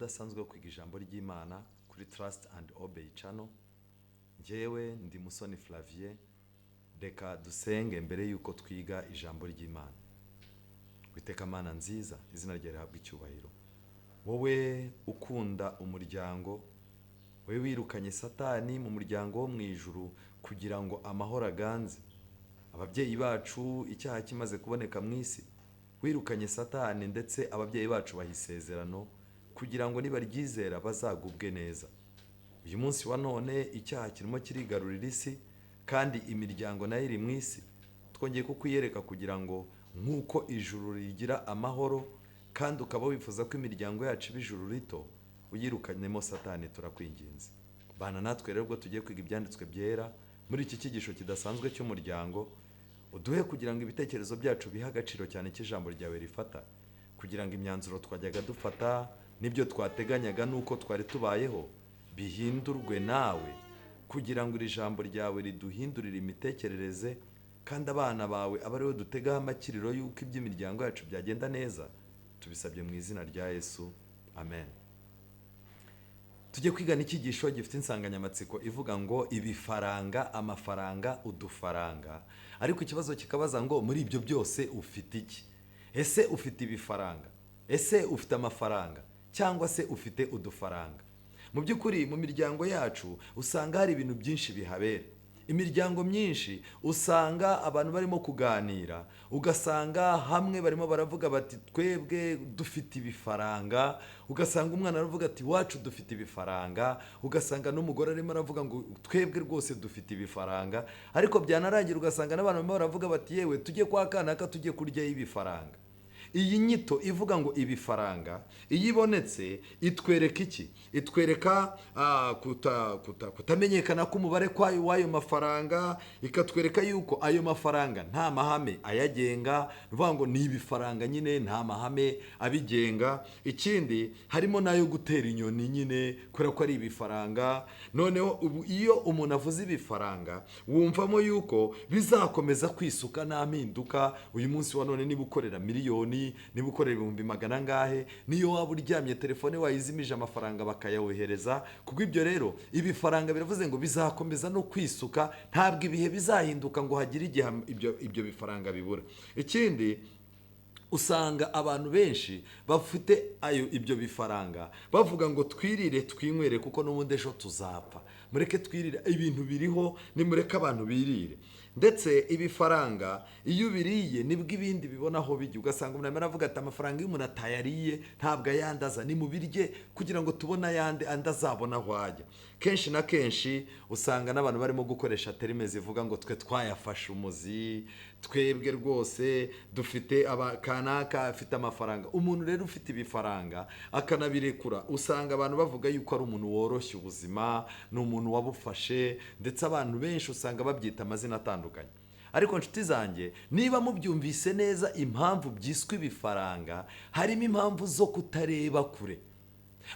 udasanzwe wo kwiga ijambo ry'Imana kuri Trust and Obey Channel. Njyewe ndi Musoni Flavien. Reka dusenge mbere y'uko twiga ijambo ry'Imana. Witeka Mana nziza, izina ryawe rihabwe icyubahiro. Wowe ukunda umuryango, wowe wirukanye Satani mu muryango wo mu ijuru kugira ngo amahoro aganze. Ababyeyi bacu, icyaha kimaze kuboneka mu isi, wirukanye Satani, ndetse ababyeyi bacu baha isezerano kugira ngo nibaryizera bazagubwe neza. Uyu munsi wa none icyaha kirimo kirigarurira isi, kandi imiryango nayo iri mu isi. Twongeye kukwiyereka kugira ngo nk'uko ijuru rigira amahoro, kandi ukaba wifuza ko imiryango yacu iba ijuru rito, uyirukanemo Satani, turakwinginze. Bana natwe rero ubwo tugiye kwiga ibyanditswe byera muri iki cyigisho kidasanzwe cy'umuryango. Uduhe kugira ngo ibitekerezo byacu bihe agaciro cyane cy'ijambo ryawe rifata, kugira ngo imyanzuro twajyaga dufata n'ibyo twateganyaga n'uko twari tubayeho bihindurwe nawe, kugira ngo iri jambo ryawe riduhindurire imitekerereze, kandi abana bawe abe ariwe dutegaho amakiriro y'uko iby'imiryango yacu byagenda neza. Tubisabye mu izina rya Yesu, amen. Tujye kwigana icyigisho gifite insanganyamatsiko ivuga ngo ibifaranga, amafaranga, udufaranga. Ariko ikibazo kikabaza ngo muri ibyo byose ufite iki? Ese ufite ibifaranga? Ese ufite amafaranga? Cyangwa se ufite udufaranga? Mu by'ukuri, mu miryango yacu usanga hari ibintu byinshi bihabera. Imiryango myinshi usanga abantu barimo kuganira, ugasanga hamwe barimo baravuga bati twebwe dufite ibifaranga, ugasanga umwana aravuga ati iwacu dufite ibifaranga, ugasanga n'umugore arimo aravuga ngo twebwe rwose dufite ibifaranga. Ariko byanarangira ugasanga n'abantu barimo baravuga bati yewe, tujye kwa kanaka, tujye kuryayo ibifaranga. Iyi nyito ivuga ngo ibifaranga, iyo ibonetse itwereka iki? Itwereka kutamenyekana k'umubare kwayo w'ayo mafaranga, ikatwereka yuko ayo mafaranga nta mahame ayagenga. Ni ukuvuga ngo ni ibifaranga nyine, nta mahame abigenga. Ikindi, harimo n'ayo gutera inyoni nyine, kubera ko ari ibifaranga. Noneho ubu iyo umuntu avuze ibifaranga, wumvamo yuko bizakomeza kwisuka nta mpinduka. Uyu munsi wa none niba ukorera miliyoni, niba ukorera ibihumbi magana angahe, niyo waba uryamye telefone wayizimije, amafaranga bakayawohereza. Kubwo ibyo rero, ibifaranga biravuze ngo bizakomeza no kwisuka, ntabwo ibihe bizahinduka ngo hagire igihe ibyo bifaranga bibura. Ikindi, usanga abantu benshi bafite ayo ibyo bifaranga bavuga ngo twirire twinywere, kuko n'ubundi ejo tuzapfa, mureke twirire, ibintu biriho, nimureke abantu birire. Ndetse ibifaranga iyo ubiriye nibwo ibindi bibona aho bijya. Ugasanga umuntu arimo aravuga ati amafaranga iyo umuntu atayariye ntabwo ayandaza, nimubirye kugira ngo tubone ayandi andi azabona aho ajya. Kenshi na kenshi usanga n'abantu barimo gukoresha termes zivuga ngo twe twayafashe umuzi, twebwe rwose dufite aba kanaka afite amafaranga. Umuntu rero ufite ibifaranga akanabirekura, usanga abantu bavuga yuko ari umuntu woroshya ubuzima, ni umuntu wabufashe, ndetse abantu benshi usanga babyita amazina atandukanye. Ariko nshuti zanjye, niba mubyumvise neza, impamvu byiswe ibifaranga harimo impamvu zo kutareba kure.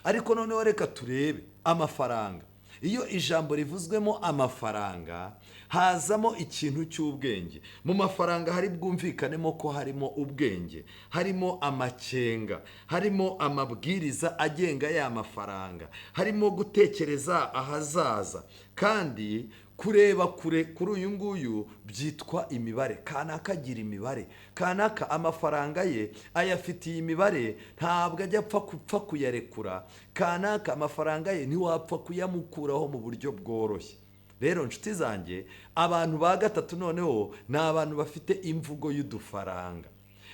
Ariko noneho reka turebe amafaranga. Iyo ijambo rivuzwemo amafaranga, hazamo ikintu cy'ubwenge. Mu mafaranga hari bwumvikanemo ko harimo ubwenge, harimo amakenga, harimo amabwiriza agenga ya mafaranga, harimo gutekereza ahazaza, kandi kureba kure. Kuri uyu nguyu byitwa imibare. Kanaka agira imibare, kanaka amafaranga ye ayafitiye imibare, ntabwo ajya apfa gupfa kuyarekura. Kanaka amafaranga ye ntiwapfa kuyamukuraho mu buryo bworoshye. Rero nshuti zanjye, abantu ba gatatu noneho ni abantu bafite imvugo y'udufaranga.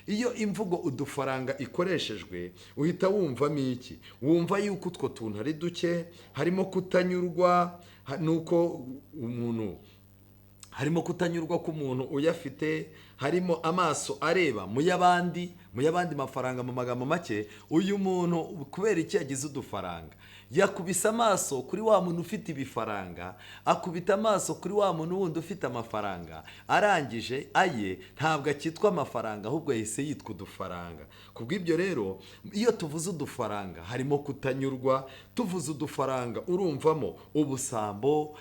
Iyo imvugo udufaranga ikoreshejwe, uhita wumvamo iki? Wumva yuko utwo tuntu ari duke, harimo kutanyurwa, nuko umuntu, harimo kutanyurwa k'umuntu uyafite, harimo amaso areba mu y'abandi mafaranga. Mu magambo make, uyu muntu kubera iki yagize udufaranga? Yakubise amaso kuri wa muntu ufite ibifaranga, akubita amaso kuri wa muntu wundi ufite amafaranga, arangije aye ntabwo akitwa amafaranga, ahubwo yahise yitwa udufaranga. Kubw'ibyo rero, iyo tuvuze udufaranga harimo kutanyurwa, tuvuze udufaranga urumvamo ubusambo,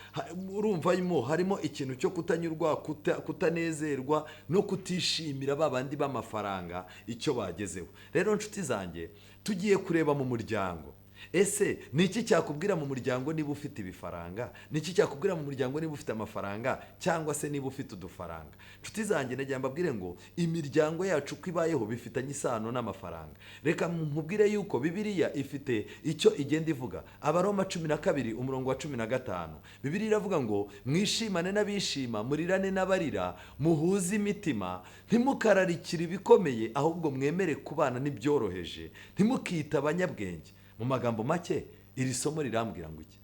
urumvamo harimo ikintu cyo kutanyurwa, kutanezerwa no kutishimira ba bandi b'amafaranga icyo bagezeho. Rero nshuti zanjye, tugiye kureba mu muryango. Ese ni iki cyakubwira mu muryango niba ufite ibifaranga? Ni iki cyakubwira mu muryango niba ufite amafaranga cyangwa se niba ufite udufaranga? Nshuti zanjye, nagira mbabwire ngo imiryango yacu uko ibayeho bifitanye isano n'amafaranga. Reka nkubwire yuko Bibiliya ifite icyo igenda ivuga. Abaroma 12 umurongo wa 15, Bibiliya iravuga ngo mwishimane n'abishima, murirane n'abarira, muhuze imitima, ntimukararikire ibikomeye, ahubwo mwemere kubana n'ibyoroheje, ntimukite abanyabwenge. Mu magambo make, iri somo rirambwira ngo iki?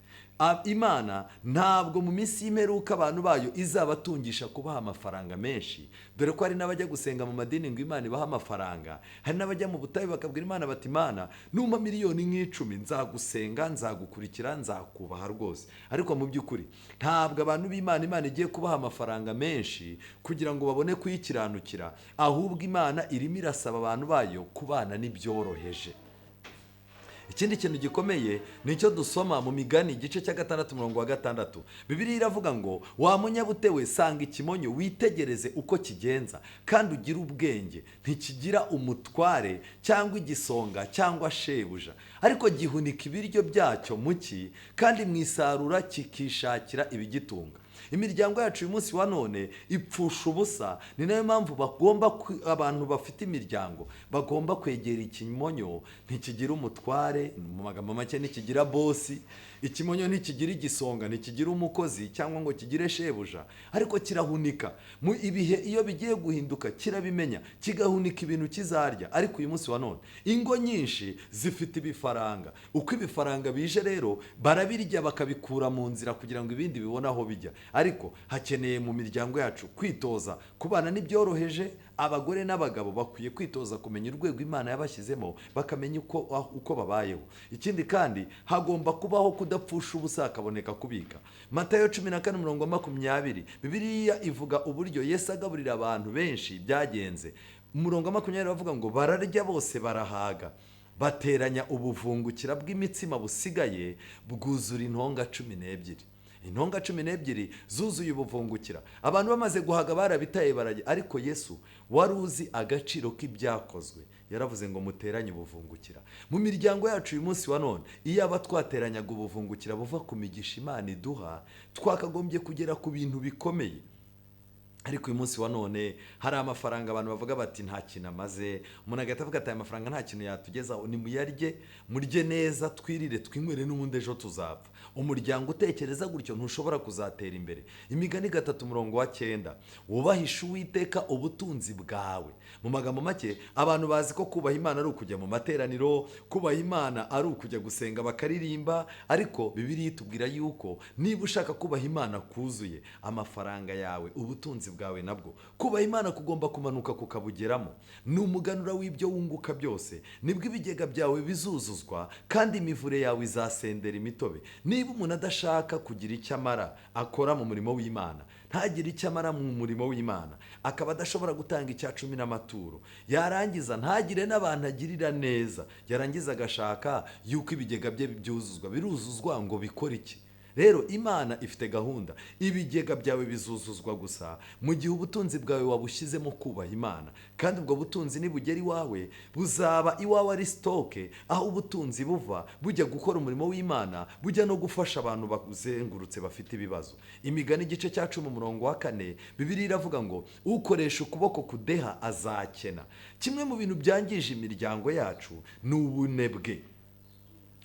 Imana ntabwo mu minsi y'imperuka abantu bayo izabatungisha kubaha amafaranga menshi, dore ko hari n'abajya gusenga mu madini ngo Imana ibahe amafaranga. Hari n'abajya mu butayu bakabwira Imana bati: "Imana, numpa miliyoni nk'icumi nzagusenga, nzagukurikira, nzakubaha rwose." Ariko mu by'ukuri ntabwo abantu b'Imana Imana igiye kubaha amafaranga menshi kugira ngo babone kuyikiranukira, ahubwo Imana irimo irasaba abantu bayo kubana n'ibyoroheje. Ikindi kintu gikomeye ni icyo dusoma mu Migani igice cya 6 umurongo wa 6. Bibiliya iravuga ngo: "Wa munyabute we, sanga ikimonyo, witegereze uko kigenza kandi ugire ubwenge. Ntikigira umutware cyangwa igisonga cyangwa shebuja, ariko gihunika ibiryo byacyo mu cyi, kandi mu isarura kikishakira ibigitunga." Imiryango yacu uyu munsi wa none ipfusha ubusa. Ni nayo mpamvu abantu bafite imiryango bagomba kwegera ikimonyo. Ntikigira umutware, mu magambo make ntikigira bosi. Ikimonyo ntikigira igisonga, ntikigira umukozi cyangwa ngo kigire shebuja, ariko kirahunika. Mu ibihe iyo bigiye guhinduka kirabimenya, kigahunika ibintu kizarya. Ariko uyu munsi wa none ingo nyinshi zifite ibifaranga. Uko ibifaranga bije rero barabirya, bakabikura mu nzira kugira ngo ibindi bibone aho bijya. Ariko hakeneye mu miryango yacu kwitoza kubana n'ibyoroheje. Abagore n'abagabo bakwiye kwitoza kumenya urwego Imana yabashyizemo, bakamenya uko babayeho. Ikindi kandi, hagomba kubaho kudapfusha ubusa, hakaboneka kubika. Matayo 14 umurongo wa 20, Bibiliya ivuga uburyo Yesu agaburira abantu benshi byagenze. Umurongo wa 20 bavuga ngo: "Bararya bose barahaga, bateranya ubuvungukira bw'imitsima busigaye, bwuzura intonga 12." Intonga 12 zuzuye ubuvungukira. Abantu bamaze guhaga barabitaye, barajya. Ariko Yesu wari uzi agaciro k'ibyakozwe yaravuze ngo: "Muteranye ubuvungukira." Mu miryango yacu uyu munsi wa none, iyaba twateranyaga ubuvungukira buva ku migisha Imana iduha, twakagombye kugera ku bintu bikomeye. Ariko uyu munsi wa none hari amafaranga abantu bavuga bati nta kintu amaze. Umuntu agahita avuga ati: "Aya mafaranga nta kintu yatugezaho, nimuyarye, murye neza, twirire, twinywere, n'ubundi ejo tuzapfa." Umuryango utekereza gutyo ntushobora kuzatera imbere. Imigani 3 umurongo wa 9: "Wubahishe Uwiteka ubutunzi bwawe." Mu magambo make, abantu bazi ko kubaha Imana ari ukujya mu materaniro, kubaha Imana ari ukujya gusenga bakaririmba. Ariko Bibiliya itubwira yuko niba ushaka kubaha Imana kuzuye, amafaranga yawe, ubutunzi bwawe, nabwo kubaha Imana kugomba kumanuka kukabugeramo. Ni umuganura w'ibyo wunguka byose, nibwo ibigega byawe bizuzuzwa kandi imivure yawe izasendera imitobe. Niba umuntu adashaka kugira icyo amara akora mu murimo w'Imana, ntagire icyo amara mu murimo w'Imana, akaba adashobora gutanga icya cumi n'amaturo, yarangiza ntagire n'abantu agirira neza, yarangiza agashaka yuko ibigega bye byuzuzwa, biruzuzwa ngo bikore iki? Rero Imana ifite gahunda. Ibigega byawe bizuzuzwa gusa mu gihe ubutunzi bwawe wabushyizemo kubaha Imana. Kandi ubwo butunzi nibugera iwawe, buzaba iwawe ari stock, aho ubutunzi buva bujya gukora umurimo w'Imana, bujya no gufasha abantu bakuzengurutse bafite ibibazo. Imigani igice cya 10 umurongo wa 4, Bibiliya iravuga ngo: "Ukoresha ukuboko kudeha azakena." Kimwe mu bintu byangije imiryango yacu ni ubunebwe,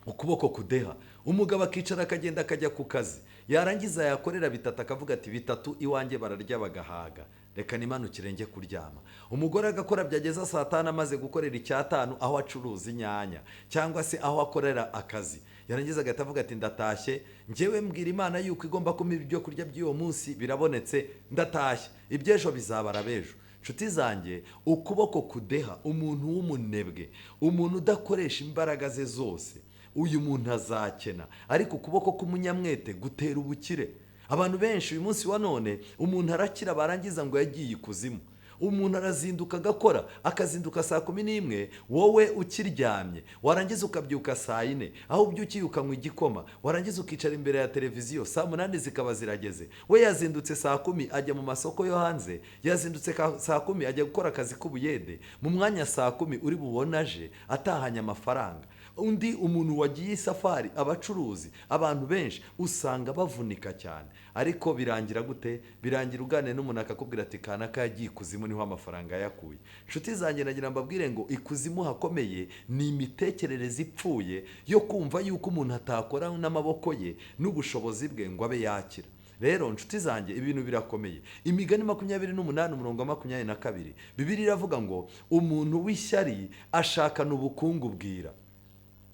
ukuboko kudeha. Umugabo akicara, akagenda akajya ku kazi, yarangiza yakorera bitatu akavuga ati: "Bitatu iwanjye bararya bagahaga, reka nimanukire njye kuryama." Umugore agakora, byageza saa 5 amaze gukorera icyatanu aho acuruza inyanya cyangwa se aho akorera akazi, yarangiza agahita avuga ati: "Ndatashye, njyewe mbwira Imana yuko igomba kumpa ibyo kurya by'uwo munsi, birabonetse, ndatashye, iby'ejo bizabara b'ejo." Nshuti zanjye, ukuboko kudeha, umuntu w'umunebwe, umuntu udakoresha imbaraga ze zose, uyu muntu azakena. Ariko ukuboko k'umunyamwete gutera ubukire. Abantu benshi uyu munsi wa none, umuntu arakira, barangiza ngo yagiye ikuzimu. Umuntu arazinduka agakora, akazinduka saa 11 wowe ukiryamye, warangiza ukabyuka saa 4, aho ubyukiye ukanywa igikoma, warangiza ukicara imbere ya televiziyo, saa 8 zikaba zirageze. We yazindutse saa 10 ajya mu masoko yo hanze, yazindutse saa 10 ajya gukora akazi k'ubuyede. Mu mwanya saa 10 uri bubone aje atahanye amafaranga. Undi umuntu wagiye isafari, abacuruzi, abantu benshi usanga bavunika cyane. Ariko birangira gute? Birangira uganira n'umuntu akakubwira ati kanaka yagiye ikuzimu, niho amafaranga yakuye. Inshuti zanjye, nagira mbabwire ngo ikuzimu hakomeye ni imitekerereze ipfuye yo kumva yuko umuntu atakora n'amaboko ye n'ubushobozi bwe ngo abe yakira. Rero inshuti zanjye, ibintu birakomeye. Imigani 28 umurongo wa 22, Bibiliya iravuga ngo umuntu w'ishyari ashakana ubukungu bwira.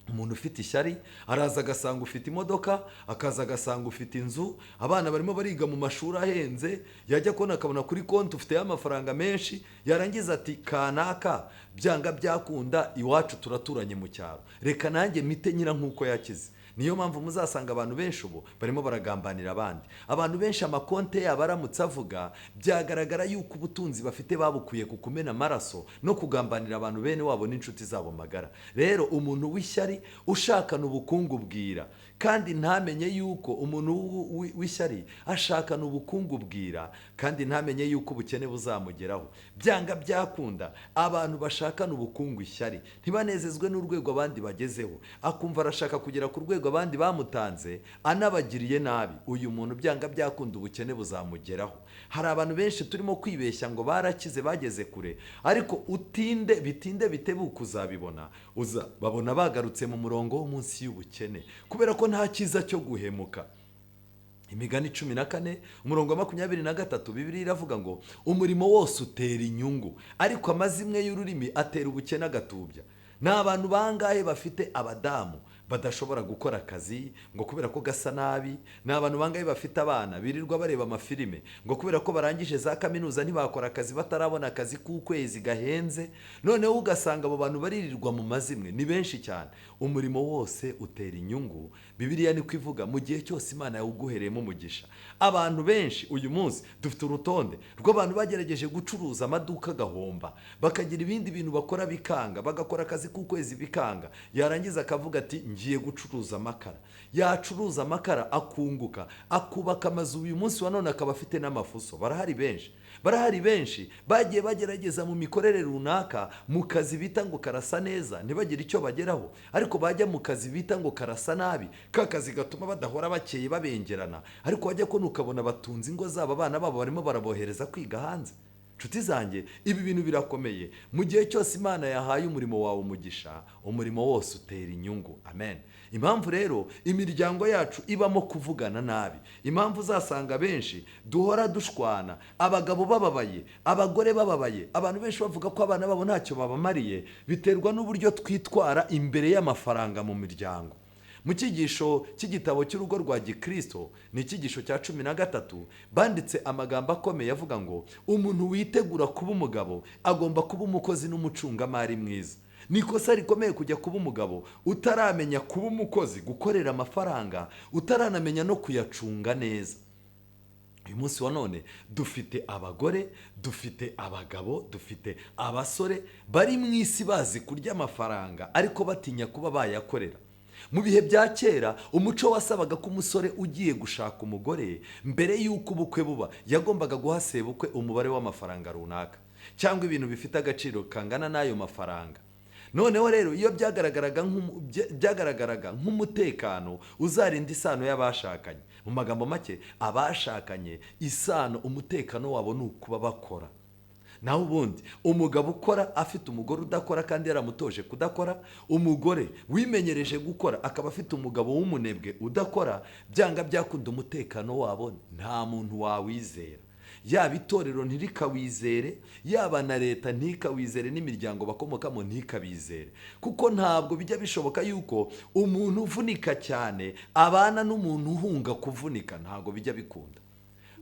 Umuntu ufite ishyari araza agasanga ufite imodoka, akaza agasanga ufite inzu, abana barimo bariga mu mashuri ahenze, yajya kubona akabona kuri konti ufiteyo amafaranga menshi, yarangiza ati kanaka byanga byakunda iwacu turaturanye mu cyaro, reka nanjye mite nyira nk'uko yakize. Niyo mpamvu muzasanga abantu benshi ubu barimo baragambanira abandi. Abantu benshi amakonte yabo aramutse avuga, byagaragara yuko ubutunzi bafite babukuye ku kumena amaraso no kugambanira abantu bene wabo n'inshuti zabo magara. Rero umuntu w'ishyari ushakana ubukungu bwira, kandi ntamenye yuko umuntu w'ishyari ashakana ubukungu bwira, kandi ntamenye yuko ubukene buzamugeraho. Byanga byakunda abantu bashakana ubukungu ishyari, ntibanezezwe n'urwego abandi bagezeho, akumva arashaka kugera ku rwego abandi bamutanze anabagiriye nabi. Uyu muntu byanga byakunda ubukene buzamugeraho. Hari abantu benshi turimo kwibeshya ngo barakize bageze kure, ariko utinde bitinde bitebuke uzabibona, babona bagarutse mu murongo wo munsi y'ubukene, kubera ko nta cyiza cyo guhemuka. Imigani 14 umurongo wa 23, Bibiliya iravuga ngo umurimo wose utera inyungu, ariko amazimwe y'ururimi atera ubukene agatubya. Ni abantu bangahe bafite abadamu badashobora gukora akazi ngo kubera ko gasa nabi? Ni abantu bangahe bafite abana birirwa bareba amafilime ngo kubera ko barangije za kaminuza ntibakora akazi, batarabona akazi k'ukwezi gahenze? Noneho ugasanga abo bantu baririrwa mu mazimwe, ni benshi cyane. Umurimo wose utera inyungu, Bibiliya niko ivuga, mu gihe cyose Imana yawuguhereyemo umugisha. Abantu benshi uyu munsi dufite urutonde rw'abantu bagerageje gucuruza amaduka agahomba, bakagira ibindi bintu bakora bikanga, bagakora akazi k'ukwezi bikanga, yarangiza akavuga ati ngiye gucuruza amakara. Yacuruza amakara akunguka, akubaka amazu, uyu munsi wa none akaba afite n'amafuso. Barahari benshi, barahari benshi bagiye bagerageza mu mikorere runaka, mu kazi bita ngo karasa neza ntibagire icyo bageraho, ariko bajya mu kazi bita ngo karasa nabi, ka kazi gatuma badahora bakeye babengerana, ariko wajya kubona ukabona batunze ingo zabo, abana babo barimo barabohereza kwiga hanze. Inshuti zanjye, ibi bintu birakomeye. Mu gihe cyose Imana yahaye umurimo wawe umugisha, umurimo wose utera inyungu. Amen. Impamvu rero imiryango yacu ibamo kuvugana nabi, impamvu uzasanga benshi duhora dushwana, abagabo bababaye, abagore bababaye, abantu benshi bavuga ko abana babo ntacyo babamariye, biterwa n'uburyo twitwara imbere y'amafaranga mu miryango. Mu cyigisho cy'igitabo cy'urugo rwa Gikristo, ni icyigisho cya 13, banditse amagambo akomeye avuga ngo umuntu witegura kuba umugabo agomba kuba umukozi n'umucungamari mwiza. Ni ikosa rikomeye kujya kuba umugabo utaramenya kuba umukozi, gukorera amafaranga, utaranamenya no kuyacunga neza. Uyu munsi wa none dufite abagore, dufite abagabo, dufite abasore bari mu isi bazi kurya amafaranga ariko batinya kuba bayakorera. Mu bihe bya kera umuco wasabaga ko umusore ugiye gushaka umugore mbere y'uko ubukwe buba yagombaga guha sebukwe umubare w'amafaranga runaka cyangwa ibintu bifite agaciro kangana n'ayo mafaranga. Noneho rero iyo byagaragaraga nk'umutekano uzarinda isano y'abashakanye. Mu magambo make, abashakanye isano, umutekano wabo ni ukuba bakora. Naho ubundi umugabo ukora afite umugore udakora kandi yaramutoje kudakora, umugore wimenyereje gukora akaba afite umugabo w'umunebwe udakora, byanga byakunda umutekano wabo nta muntu wawizera. Yaba itorero ntirikawizere, yaba na leta ntikawizere, n'imiryango bakomokamo ntikabizere, kuko ntabwo bijya bishoboka yuko umuntu uvunika cyane abana n'umuntu uhunga kuvunika, ntabwo bijya bikunda.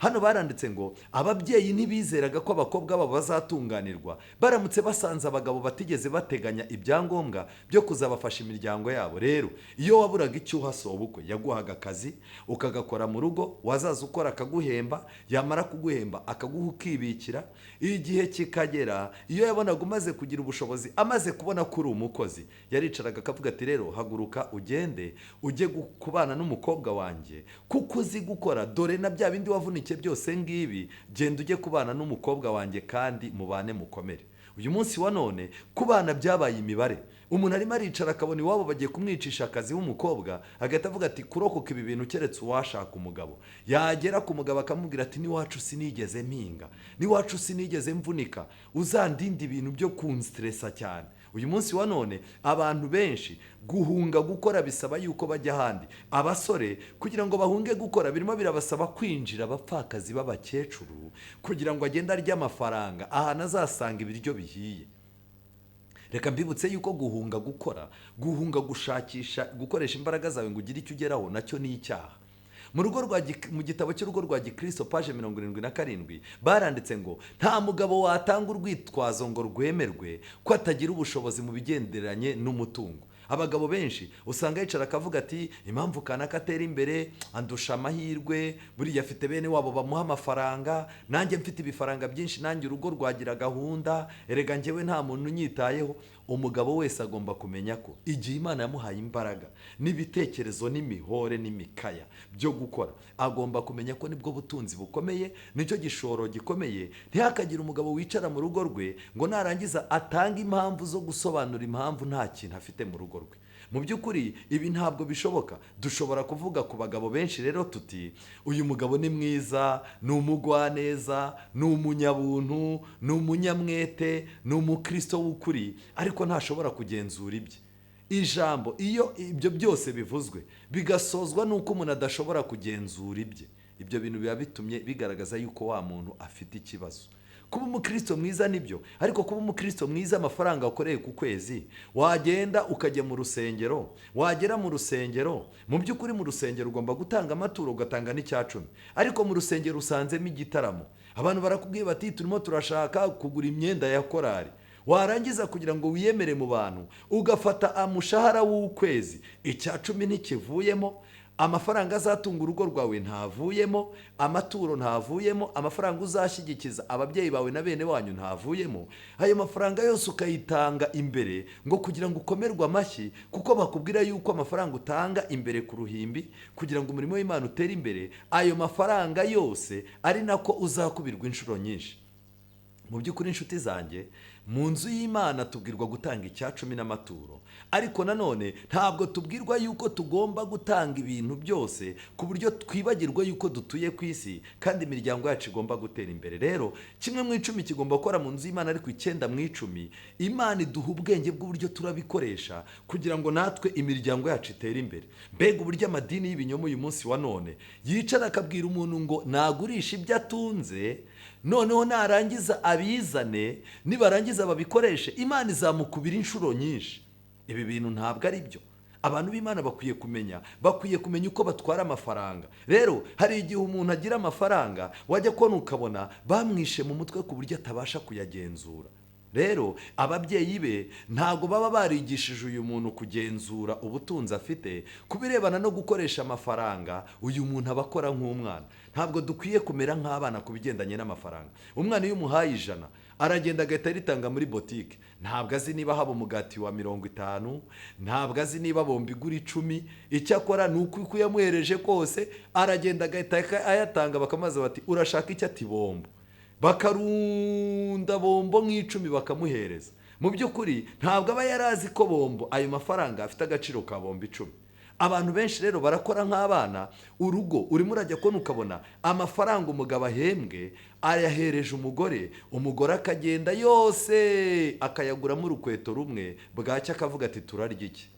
Hano baranditse ngo ababyeyi ntibizeraga ko abakobwa babo bazatunganirwa baramutse basanze abagabo batigeze bateganya ibyangombwa byo kuzabafasha imiryango yabo. Rero iyo waburaga icyo uha sobukwe, yaguhaga akazi ukagakora mu rugo, wazaza ukora akaguhemba, yamara kuguhemba akaguha ukibikira. Igihe kikagera iyo yabonaga umaze kugira ubushobozi, amaze kubona ko uri umukozi, yaricaraga akavuga ati rero haguruka ugende ujye kubana n'umukobwa wanjye kuko uzi gukora, dore na bya bindi wavunikiye byose ngibi, genda ujye kubana n'umukobwa wanjye kandi mubane mukomere. Uyu munsi wa none ku bana byabaye imibare. Umuntu arimo aricara akabona iwabo bagiye kumwicisha akazi w'umukobwa, agahita avuga ati kurokoka ibi bintu keretse uwashaka umugabo. Yagera ku mugabo akamubwira ati n'iwacu sinigeze mpinga, n'iwacu sinigeze mvunika, uzandinde ibintu byo kunstresa cyane. Uyu munsi wa none abantu benshi guhunga gukora bisaba yuko bajya ahandi. Abasore kugira ngo bahunge gukora birimo birabasaba kwinjira abapfakazi b'abakecuru kugira ngo agende arye amafaranga ahantu azasanga ibiryo bihiye. Reka mbibutse yuko guhunga gukora, guhunga gushakisha, gukoresha imbaraga zawe ngo ugire icyo ugeraho nacyo ni icyaha. Mu rugo rwa mu gitabo cy'urugo rwa Gikristo paje 77 baranditse ngo nta mugabo watanga urwitwazo ngo rwemerwe ko atagira ubushobozi mu bigenderanye n'umutungo. Abagabo benshi usanga yicara akavuga ati impamvu kanaka atera imbere andusha amahirwe, buriya afite bene wabo bamuha amafaranga, nanjye mfite ibifaranga byinshi, nanjye urugo rwagira gahunda, erega njyewe nta muntu unyitayeho. Umugabo wese agomba kumenya ko igihe Imana yamuhaye imbaraga n'ibitekerezo n'imihore n'imikaya byo gukora, agomba kumenya ko nibwo butunzi bukomeye, nicyo gishoro gikomeye. Ntihakagire umugabo wicara mu rugo rwe ngo narangiza atange impamvu zo gusobanura impamvu nta kintu afite mu rugo rwe. Mu by'ukuri ibi ntabwo bishoboka. Dushobora kuvuga ku bagabo benshi rero tuti uyu mugabo ni mwiza, ni umugwaneza, ni umunyabuntu, ni umunyamwete, ni umukristo w'ukuri, ariko ntashobora kugenzura ibye. Ijambo iyo ibyo byose bivuzwe bigasozwa n'uko umuntu adashobora kugenzura ibye, ibyo bintu biba bitumye bigaragaza yuko wa muntu afite ikibazo. Kuba umukristo mwiza nibyo, ariko kuba umukristo mwiza amafaranga wakoreye ku kwezi, wagenda ukajya mu rusengero, wagera mu rusengero, mu by'ukuri mu rusengero ugomba gutanga amaturo ugatanga n'icya cumi, ariko mu rusengero usanzemo igitaramo, abantu barakubwiye bati turimo turashaka kugura imyenda ya korari, warangiza kugira ngo wiyemere mu bantu ugafata amushahara w'ukwezi, 10% ntikivuyemo, amafaranga azatunga urugo rwawe ntavuyemo, amaturo ntavuyemo, amafaranga uzashyigikiza ababyeyi bawe na bene wanyu ntavuyemo, ayo mafaranga yose ukayitanga imbere ngo kugira ngo ukomerwe amashyi, kuko bakubwira yuko amafaranga utanga imbere ku ruhimbi kugira ngo umurimo w'Imana utere imbere, ayo mafaranga yose ari nako uzakubirwa inshuro nyinshi. Mu by'ukuri inshuti zanjye, mu nzu y'Imana tubwirwa gutanga 10% n'amaturo, ariko nanone ntabwo tubwirwa yuko tugomba gutanga ibintu byose ku buryo twibagirwa yuko dutuye ku isi kandi imiryango yacu igomba gutera imbere. Rero 1 mu 10 kigomba gukora mu nzu y'Imana, ariko 9 mu 10 Imana iduha ubwenge bw'uburyo turabikoresha kugira ngo natwe imiryango yacu itere imbere. Mbega uburyo amadini y'ibinyoma uyu munsi wa none yicara akabwira umuntu ngo nagurisha ibyo atunze, noneho narangiza abizane, nibarangiza babikoreshe, Imana izamukubira inshuro nyinshi. Ibi bintu ntabwo ari byo. Abantu b'Imana bakwiye kumenya uko batwara amafaranga. Rero hari igihe umuntu agira amafaranga wajya kubona ukabona bamwishe mu mutwe ku buryo atabasha kuyagenzura. Rero ababyeyi be ntabwo baba barigishije uyu muntu kugenzura ubutunzi afite. Ku birebana no gukoresha amafaranga, uyu muntu aba akora nk'umwana. Ntabwo dukwiye kumera nk'abana ku bigendanye n'amafaranga. Umwana iyo umuhaye 100 aragenda agahita aritanga muri botike, ntabwo azi niba haba umugati wa 50, ntabwo azi niba bombo igura 10. Icyo akora ni uko yamuhereje kose aragenda agahita ayatanga, bakamubaza bati urashaka icyo? Ati bombo. Bakarunda bombo nk'icumi bakamuhereza. Mu by'ukuri ntabwo aba yarazi ko bombo ayo mafaranga afite agaciro ka bombo 10. Abantu benshi rero barakora nk'abana. Urugo urimo urajya kubona ukabona amafaranga umugabo ahembwe ayahereje umugore, umugore akagenda yose akayaguramo urukweto rumwe, bwacya akavuga ati turarya iki?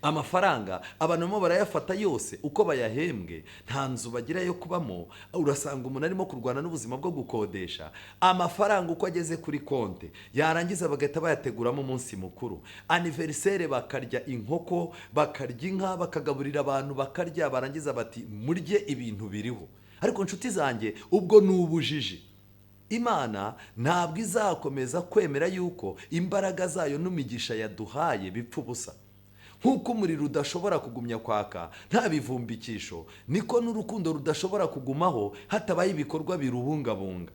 Amafaranga abantu barimo barayafata yose uko bayahembwe, nta nzu bagira yo kubamo. Urasanga umuntu arimo kurwana n'ubuzima bwo gukodesha. Amafaranga uko ageze kuri konte yarangiza bagahita bayateguramo umunsi mukuru, aniverisere, bakarya inkoko, bakarya inka, bakagaburira abantu bakarya, barangiza bati murye ibintu biriho. Ariko inshuti zanjye, ubwo ni ubujiji. Imana ntabwo izakomeza kwemera yuko imbaraga zayo n'imigisha yaduhaye bipfa ubusa. Nk'uko umuriro udashobora kugumya kwaka nta bivumbikisho, niko n'urukundo rudashobora kugumaho hatabaye ibikorwa birubungabunga.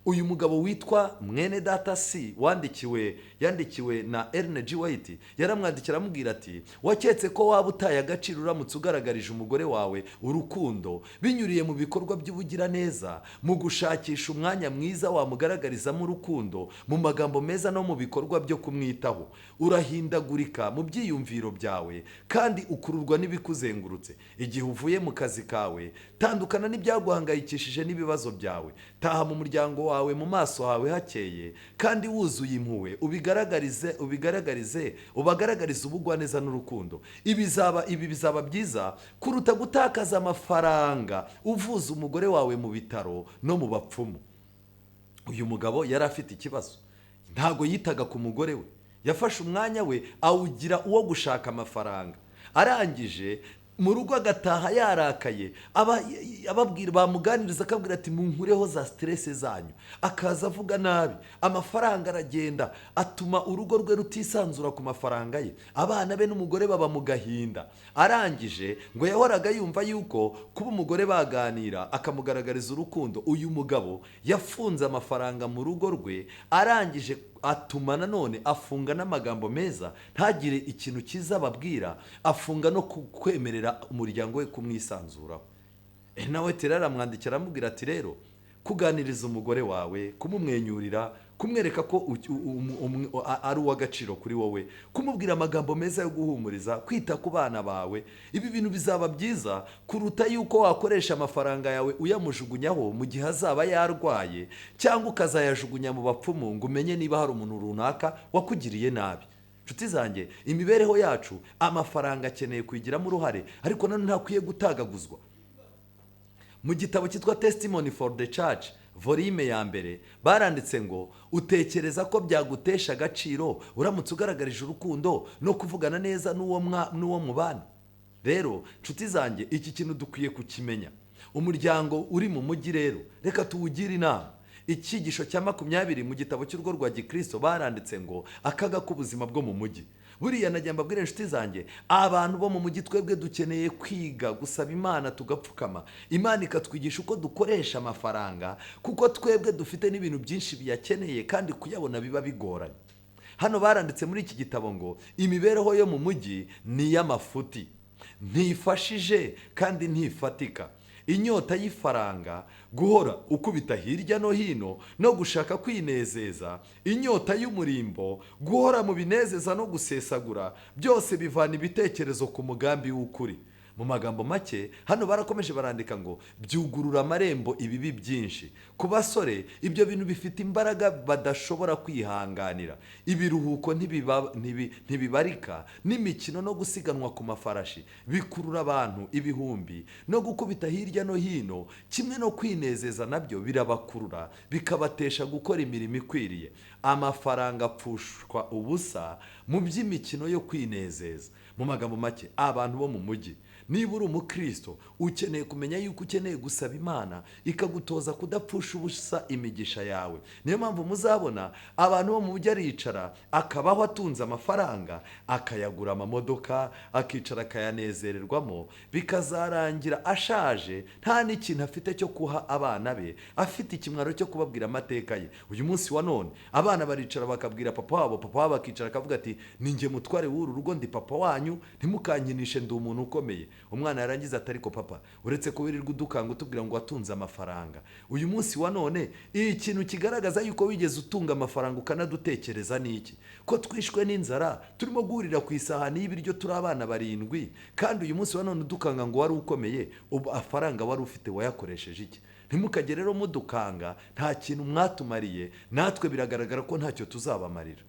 Uyu mugabo witwa mwene data si wandikiwe, yandikiwe na Ellen G. White, yaramwandikira aramubwira ati: "Waketse ko waba utaye agaciro uramutse ugaragarije umugore wawe urukundo binyuriye mu bikorwa by'ubugiraneza, mu gushakisha umwanya mwiza wamugaragarizamo urukundo mu magambo meza no mu bikorwa byo kumwitaho. Urahindagurika mu byiyumviro byawe kandi ukururwa n'ibikuzengurutse. Igihe uvuye mu kazi kawe, tandukana n'ibyaguhangayikishije n'ibibazo byawe. Taha mu muryango wawe mu maso hawe hakeye kandi wuzuye impuhwe, ubigaragarize ubugwaneza n'urukundo. Ibi bizaba byiza kuruta gutakaza amafaranga uvuza umugore wawe mu bitaro no mu bapfumu." Uyu mugabo yari afite ikibazo, ntabwo yitaga ku mugore we. Yafashe umwanya we awugira uwo gushaka amafaranga. Arangije mu rugo agataha yarakaye, ababwira, bamuganiriza akabwira ati: "Munkureho za stress zanyu." Akaza avuga nabi. Amafaranga aragenda, atuma urugo rwe rutisanzura ku mafaranga ye. Abana be n'umugore baba mu gahinda. Arangije ngo yahoraga yumva yuko kuba umugore baganira akamugaragariza urukundo. Uyu mugabo yafunze amafaranga mu rugo rwe, arangije atuma nanone afunga n'amagambo meza, ntagire ikintu cyiza ababwira, afunga no kwemerera umuryango we kumwisanzuraho. Nawe rero aramwandikira aramubwira ati: "Rero kuganiriza umugore wawe, kumumwenyurira, kumwereka ko ari uw'agaciro kuri wowe, kumubwira amagambo meza yo guhumuriza, kwita ku bana bawe, ibi bintu bizaba byiza kuruta yuko wakoresha amafaranga yawe uyamujugunyaho mu gihe azaba yarwaye, cyangwa ukazayajugunya mu bapfumu ngo umenye niba hari umuntu runaka wakugiriye nabi." Inshuti zanjye, imibereho yacu amafaranga akeneye kuyigiramo uruhare, ariko nanone ntakwiye gutagaguzwa. Mu gitabo cyitwa Testimony for the Church, volume ya 1, baranditse ngo: "Utekereza ko byagutesha agaciro uramutse ugaragarije urukundo no kuvugana neza n'uwo mubana?" Rero nshuti zanjye, iki kintu dukwiye kukimenya. Umuryango uri mu mujyi rero, reka tuwugire inama. Icyigisho cya 20 mu gitabo cy'urugo rwa gikristo, baranditse ngo: "Akaga k'ubuzima bwo mu mujyi." Buriya najya mbabwira, inshuti zanjye, abantu bo mu mujyi, twebwe dukeneye kwiga gusaba Imana, tugapfukama, Imana ikatwigisha uko dukoresha amafaranga, kuko twebwe dufite n'ibintu byinshi biyakeneye kandi kuyabona biba bigoranye. Hano baranditse muri iki gitabo ngo: "Imibereho yo mu mujyi ni iy'amafuti, ntifashije kandi ntifatika. Inyota y'ifaranga, guhora ukubita hirya no hino no gushaka kwinezeza, inyota y'umurimbo, guhora mu binezeza no gusesagura, byose bivana ibitekerezo ku mugambi w'ukuri." Mu magambo make, hano barakomeje barandika ngo: "Byugurura amarembo ibibi byinshi. Ku basore, ibyo bintu bifite imbaraga badashobora kwihanganira. Ibiruhuko ntibibarika n'imikino no gusiganwa ku mafarashi bikurura abantu ibihumbi, no gukubita hirya no hino kimwe no kwinezeza nabyo birabakurura, bikabatesha gukora imirimo ikwiriye. Amafaranga apfushwa ubusa mu by'imikino yo kwinezeza." Mu magambo make, abantu bo mu mujyi, niba uri umukristo, ukeneye kumenya yuko ukeneye gusaba Imana ikagutoza kudapfusha ubusa imigisha yawe. Niyo mpamvu muzabona abantu bo mu mujyi aricara akabaho atunze amafaranga, akayagura amamodoka, akicara akayanezererwamo, bikazarangira ashaje nta n'ikintu afite cyo guha abana be, afite ikimwaro cyo kubabwira amateka ye. Uyu munsi wa none abana baricara bakabwira papa wabo, papa wabo akicara akavuga ati: "Ni njye mutware w'uru rugo, ndi papa wanyu, ntimukankinishe, ndi umuntu ukomeye." Umwana yarangiza ati: "Ariko papa, uretse ko wirirwa udukanga utubwira ngo watunze amafaranga, uyu munsi wa none ikintu kigaragaza yuko wigeze utunga amafaranga ukanadutekereza ni iki, ko twishwe n'inzara, turimo guhurira ku isahani y'ibiryo turi abana 7, kandi uyu munsi wa none udukanga ngo wari ukomeye? Ubu amafaranga wari ufite wayakoresheje iki? Ntimukajye rero mudukanga, nta kintu mwatumariye, natwe biragaragara ko ntacyo tuzabamarira."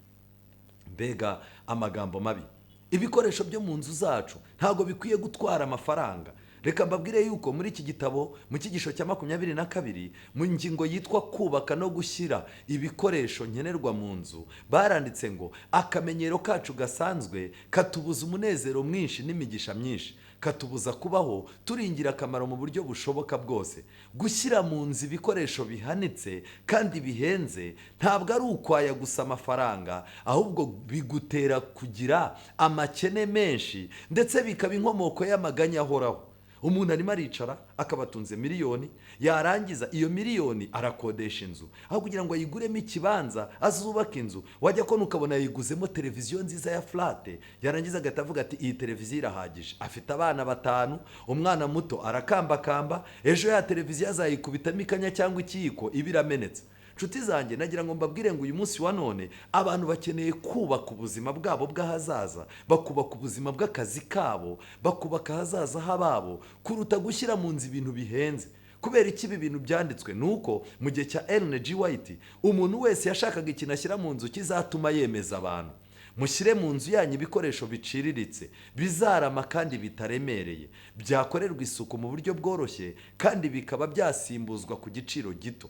Mbega amagambo mabi! Ibikoresho byo mu nzu zacu ntabwo bikwiye gutwara amafaranga. Reka mbabwire yuko muri iki gitabo, mu cyigisho cya 22, mu ngingo yitwa kubaka no gushyira ibikoresho nkenerwa mu nzu, baranditse ngo: "Akamenyero kacu gasanzwe katubuza umunezero mwinshi n'imigisha myinshi, katubuza kubaho turi ingirakamaro mu buryo bushoboka bwose. Gushyira mu nzu ibikoresho bihanitse kandi bihenze ntabwo ari ukwaya gusa amafaranga, ahubwo bigutera kugira amakene menshi, ndetse bikaba inkomoko y'amaganya ahoraho." Umuntu arimo aricara akaba atunze miliyoni, yarangiza iyo miliyoni arakodesha inzu, aho kugira ngo ayiguremo ikibanza azubake inzu, wajya kubona ukabona yayiguzemo televiziyo nziza ya flat, yarangiza agahita avuga ati iyi televiziyo irahagije. Afite abana 5, umwana muto arakambakamba, ejo ya televiziyo azayikubitamo ikanya cyangwa ikiyiko iba iramenetse. Nshuti zanjye, nagira ngo mbabwire ngo uyu munsi wa none abantu bakeneye kubaka ubuzima bwabo bw'ahazaza, bakubaka ubuzima bw'akazi kabo, bakubaka ahazaza h'ababo, kuruta gushyira mu nzu ibintu bihenze. Kubera iki ibi bintu byanditswe? Ni uko mu gihe cya Ellen G. White umuntu wese yashakaga ikintu ashyira mu nzu kizatuma yemeza abantu. Mushyire mu nzu yanyu ibikoresho biciriritse, bizarama kandi bitaremereye, byakorerwa isuku mu buryo bworoshye kandi bikaba byasimbuzwa ku giciro gito.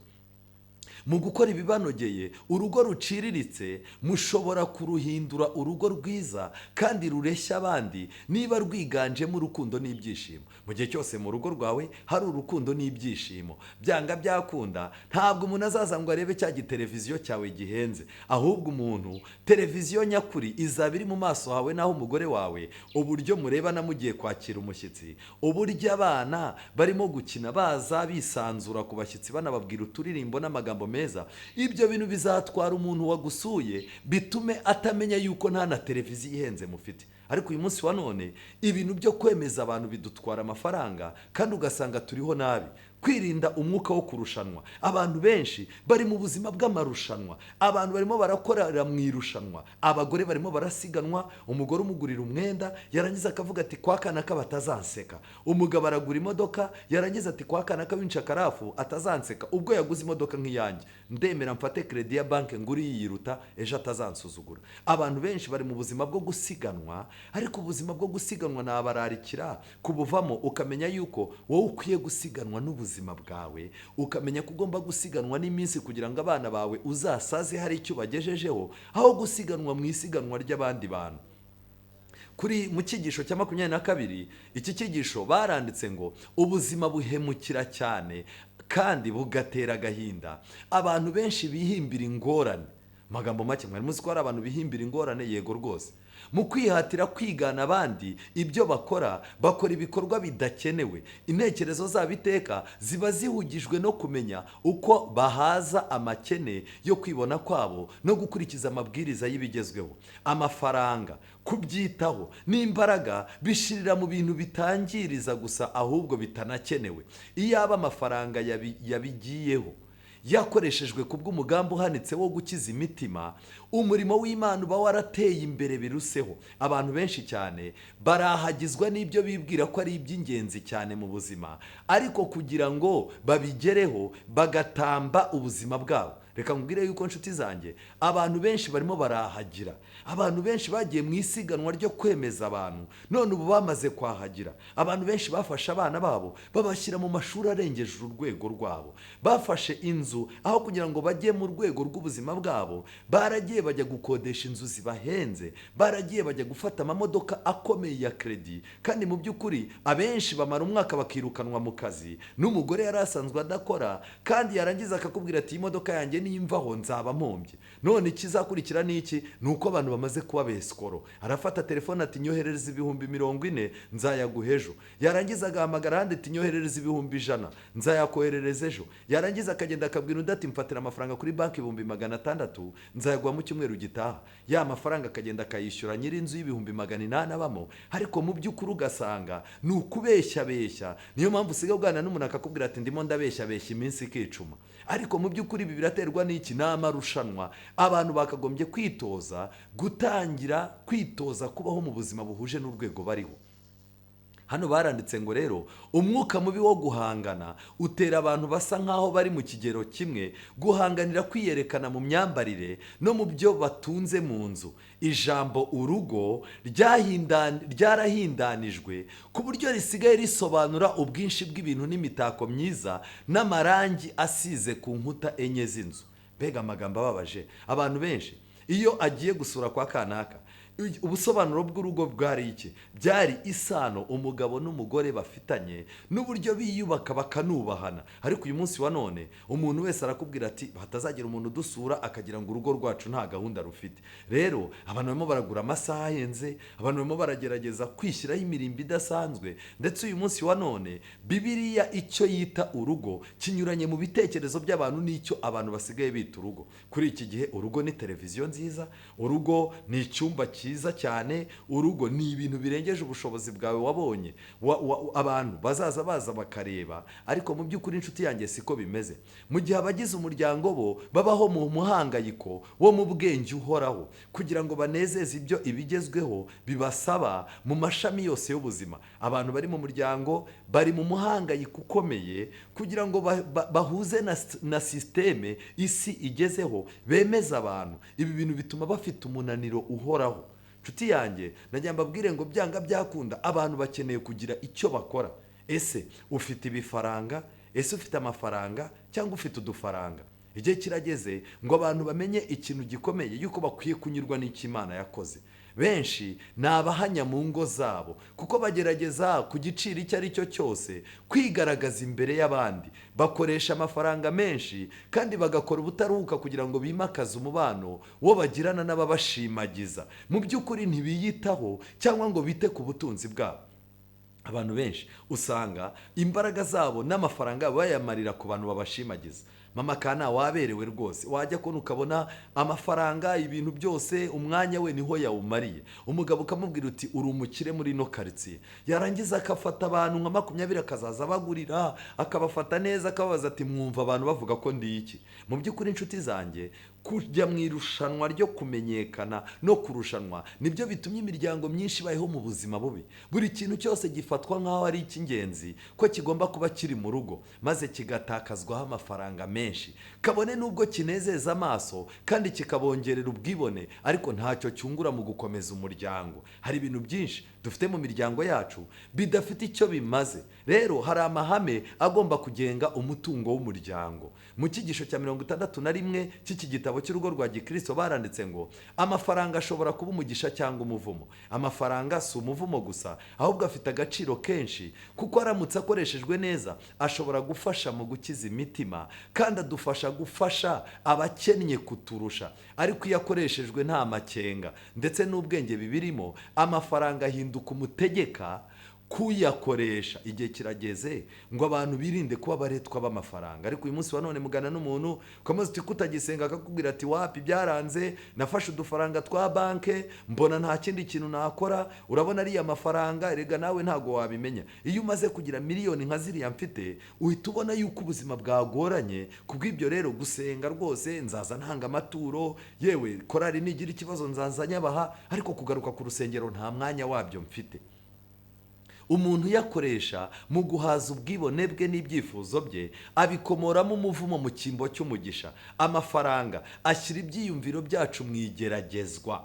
Mu gukora ibibanogeye, urugo ruciriritse mushobora kuruhindura urugo rwiza kandi rureshya abandi niba rwiganjemo urukundo n'ibyishimo. Mu gihe cyose mu rugo rwawe hari urukundo n'ibyishimo, byanga byakunda ntabwo umuntu azaza ngo arebe cya giteleviziyo cyawe gihenze, ahubwo umuntu televiziyo nyakuri izaba iri mu maso hawe naho umugore wawe, uburyo murebana mugiye kwakira umushyitsi, uburyo abana barimo gukina baza bisanzura ku bashyitsi banababwira uturirimbo n'amagambo meza. Ibyo bintu bizatwara umuntu wagusuye bitume atamenya yuko nta na televiziyo ihenze mufite. Ariko uyu munsi wa none ibintu byo kwemeza abantu bidutwara amafaranga kandi ugasanga turiho nabi. Kwirinda umwuka wo kurushanwa, abantu benshi bari mu buzima bw'amarushanwa, abantu barimo barakorera mu irushanwa, abagore barimo barasiganwa, umugore umugurira umwenda yarangiza akavuga ati kwa kanaka batazanseka, umugabo aragura imodoka yarangiza ati kwa kanaka w'incakarafu atazanseka, ubwo yaguze imodoka nk'iyanjye ndemera mfate kredi ya banki nguri yiruta ejo atazansuzugura. Abantu benshi bari mu buzima bwo gusiganwa, ariko ubuzima bwo gusiganwa nabararikira kubuvamo, ukamenya yuko wowe ukwiye gusiganwa n'ubuzima bwawe, ukamenya ko ugomba gusiganwa n'iminsi kugira ngo abana bawe uzasaze hari icyo bagejejeho, aho gusiganwa mu isiganwa ry'abandi bantu. Kuri mu cyigisho cya 22, iki cyigisho baranditse ngo ubuzima buhemukira cyane kandi bugatera agahinda. Abantu benshi bihimbira ingorane. Magambo make, mwari muzi ko hari abantu bihimbira ingorane? Yego rwose. Mu kwihatira kwigana abandi ibyo bakora, bakora ibikorwa bidakenewe. Intekerezo zabo iteka ziba zihugijwe no kumenya uko bahaza amakene yo kwibona kwabo no gukurikiza amabwiriza y'ibigezweho. Amafaranga, kubyitaho n'imbaraga bishirira mu bintu bitangiriza gusa ahubwo bitanakenewe. Iyaba amafaranga yabigiyeho yakoreshejwe kubw'umugambi uhanitse wo gukiza imitima, umurimo w'Imana uba warateye imbere biruseho. Abantu benshi cyane barahagizwa n'ibyo bibwira ko ari iby'ingenzi cyane mu buzima, ariko kugira ngo babigereho bagatamba ubuzima bwabo. Reka nkubwire yuko nshuti zanjye, abantu benshi barimo barahagira, abantu benshi bagiye mu isiganwa ryo kwemeza abantu, none ubu bamaze kwahagira. Abantu benshi bafashe abana babo babashyira mu mashuri arengeje urwego rwabo, bafashe inzu aho kugira ngo bajye mu rwego rw'ubuzima bwabo, baragiye bajya gukodesha inzu zibahenze, baragiye bajya gufata amamodoka akomeye ya kredi, kandi mu by'ukuri abenshi bamara umwaka bakirukanwa mu kazi, n'umugore yari asanzwe adakora, kandi yarangiza akakubwira ati imodoka yanjye nimvaho nzaba mpombye. None ikizakurikira ni iki? Ni uko abantu bamaze kuba besikoro. Arafata telefone ati nyoherereza 40,000 nzayaguha ejo, yarangiza agahamagara ahandi ati nyoherereza 100,000 nzayakoherereza ejo, yarangiza akagenda akabwira undi ati mfatira amafaranga kuri banki 600,000 nzayaguha mu cyumweru gitaha. Ya mafaranga akagenda akayishyura nyiri inzu y'800,000 abamo, ariko mu by'ukuri ugasanga ni ukubeshyabeshya. Niyo mpamvu usigaye uganira n'umuntu akakubwira ati ndimo ndabeshyabeshya iminsi ikicuma, ariko mu by'ukuri ibi biraterwa n'iki? Ni amarushanwa. Abantu bakagombye kwitoza gutangira kwitoza kubaho mu buzima buhuje n'urwego bariho. Hano baranditse ngo rero umwuka mubi wo guhangana utera abantu basa nkaho bari mu kigero kimwe guhanganira kwiyerekana mu myambarire no mu byo batunze mu nzu. Ijambo urugo ryarahindanijwe ku buryo risigaye risobanura ubwinshi bw'ibintu n'imitako myiza n'amarangi asize ku nkuta enye z'inzu. Mbega amagambo ababaje! Abantu benshi iyo agiye gusura kwa kanaka, Ubusobanuro bw'urugo bwari iki? Byari isano umugabo n'umugore bafitanye n'uburyo biyubaka bakanubahana. Ariko uyu munsi wa none umuntu wese arakubwira ati hatazagira umuntu udusura akagira ngo urugo rwacu nta gahunda rufite. Rero abantu barimo baragura amasaha ahenze, abantu barimo baragerageza kwishyiraho imirimbo idasanzwe. Ndetse uyu munsi wa none Bibiliya icyo yita urugo kinyuranye mu bitekerezo by'abantu n'icyo abantu basigaye bita urugo. Kuri iki gihe urugo ni televiziyo nziza, urugo ni icyumba cyiza cyane, urugo ni ibintu birengeje ubushobozi bwawe wabonye, abantu bazaza baza bakareba. Ariko mu by'ukuri inshuti yanjye siko bimeze. Mu gihe abagize umuryango bo babaho mu muhangayiko wo mu bwenge uhoraho kugira ngo banezeze ibyo ibigezweho bibasaba mu mashami yose y'ubuzima. Abantu bari mu muryango bari mu muhangayiko ukomeye kugira ngo bahuze na sisiteme isi igezeho, bemeza abantu. Ibi bintu bituma bafite umunaniro uhoraho. Nshuti yanjye, najya mbabwire ngo byanga byakunda abantu bakeneye kugira icyo bakora. Ese ufite ibifaranga? Ese ufite amafaranga cyangwa ufite udufaranga? Igihe kirageze ngo abantu bamenye ikintu gikomeye yuko bakwiye kunyurwa n'icyo Imana yakoze. Benshi ni abahanya mu ngo zabo kuko bagerageza ku giciro icyo ari cyo cyose kwigaragaza imbere y'abandi. Bakoresha amafaranga menshi kandi bagakora ubutaruhuka kugira ngo bimakaze umubano wo bagirana n'ababashimagiza. Mu by'ukuri ntibiyitaho cyangwa ngo bite ku butunzi bwabo. Abantu benshi usanga imbaraga zabo n'amafaranga bayamarira ku bantu babashimagiza. Mama kana waberewe rwose, wajya kubona ukabona amafaranga ibintu byose umwanya we niho yawumariye. Umugabo ukamubwira uti uri umukire muri ino karitsiye, yarangiza akafata abantu nka 20 akazaza abagurira, akabafata neza, akababaza ati mwumva abantu bavuga ko ndi iki? Mu by'ukuri inshuti zanjye, kujya mu irushanwa ryo kumenyekana no kurushanwa nibyo bitumye imiryango myinshi ibayeho mu buzima bubi. Buri kintu cyose gifatwa nk'aho ari icy'ingenzi ko kigomba kuba kiri mu rugo, maze kigatakazwaho amafaranga menshi, kabone n'ubwo kinezeza amaso kandi kikabongerera ubwibone, ariko ntacyo cyungura mu gukomeza umuryango. Hari ibintu byinshi dufite mu miryango yacu bidafite icyo bimaze. Rero hari amahame agomba kugenga umutungo w'umuryango. Mu cyigisho cya 61 cy'iki gitabo cy'urugo rwa Gikristo baranditse ngo amafaranga ashobora kuba umugisha cyangwa umuvumo. Amafaranga si umuvumo gusa, ahubwo afite agaciro kenshi kuko aramutse akoreshejwe neza ashobora gufasha mu gukiza imitima kandi adufasha gufasha abakennye kuturusha. Ariko iyo akoreshejwe nta makenga ndetse n'ubwenge bibirimo, amafaranga ahinduka umutegeka kuyakoresha. Igihe kirageze ngo abantu birinde kuba baretwa b'amafaranga. Ariko uyu munsi wa none mugana n'umuntu ukamubaza uti kutagisenga, akakubwira ati wapi byaranze, nafashe udufaranga twa banke mbona nta kindi kintu nakora, urabona ariya mafaranga, erega nawe ntago wabimenya. Iyo umaze kugira miliyoni nka ziriya mfite uhita ubona yuko ubuzima bwagoranye. Kubw'ibyo rero gusenga rwose nzaza ntanga amaturo, yewe korari nigira ikibazo nzaza nyabaha, ariko kugaruka ku rusengero nta mwanya wabyo mfite. Umuntu yakoresha mu guhaza ubwibone bwe n'ibyifuzo bye abikomoramo umuvumo mu cyimbo cy'umugisha. Amafaranga ashyira ibyiyumviro byacu mu igeragezwa.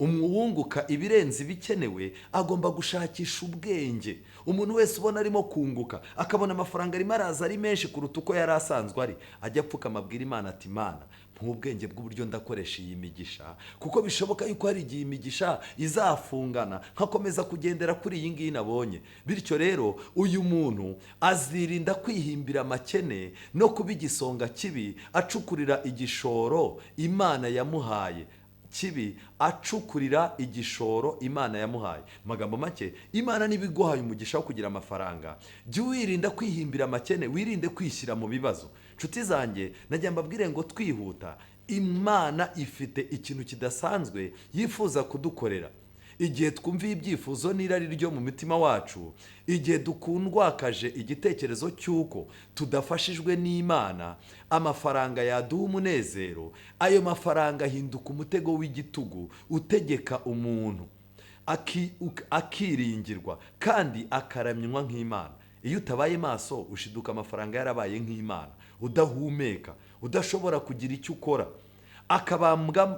Umwunguka ibirenze ibikenewe agomba gushakisha ubwenge. Umuntu wese ubona arimo kunguka akabona amafaranga arimo araza ari menshi kuruta uko yari asanzwe ari, ajya apfukama abwira Imana ati Imana nk'ubwenge bw'uburyo ndakoresha iyi migisha, kuko bishoboka yuko hari igihe imigisha izafungana nkakomeza kugendera kuri iyi ngiyi nabonye. Bityo rero uyu muntu azirinda kwihimbira amakene no kuba igisonga kibi, acukurira igishoro Imana yamuhaye kibi, acukurira igishoro Imana yamuhaye. Magambo make, Imana niba iguhaye umugisha wo kugira amafaranga, jya wirinda kwihimbira amakene, wirinde kwishyira mu bibazo. Nshuti zanjye, najya mbabwire ngo twihuta, Imana ifite ikintu kidasanzwe yifuza kudukorera. Igihe twumviye ibyifuzo n'irari ryo mu mitima wacu, igihe dukundwakaje igitekerezo cy'uko tudafashijwe n'Imana, amafaranga yaduha umunezero, ayo mafaranga ahinduka umutego w'igitugu utegeka umuntu akiringirwa kandi akaramywa nk'Imana. Iyo utabaye maso ushiduka amafaranga yarabaye nk'Imana, udahumeka, udashobora kugira icyo ukora,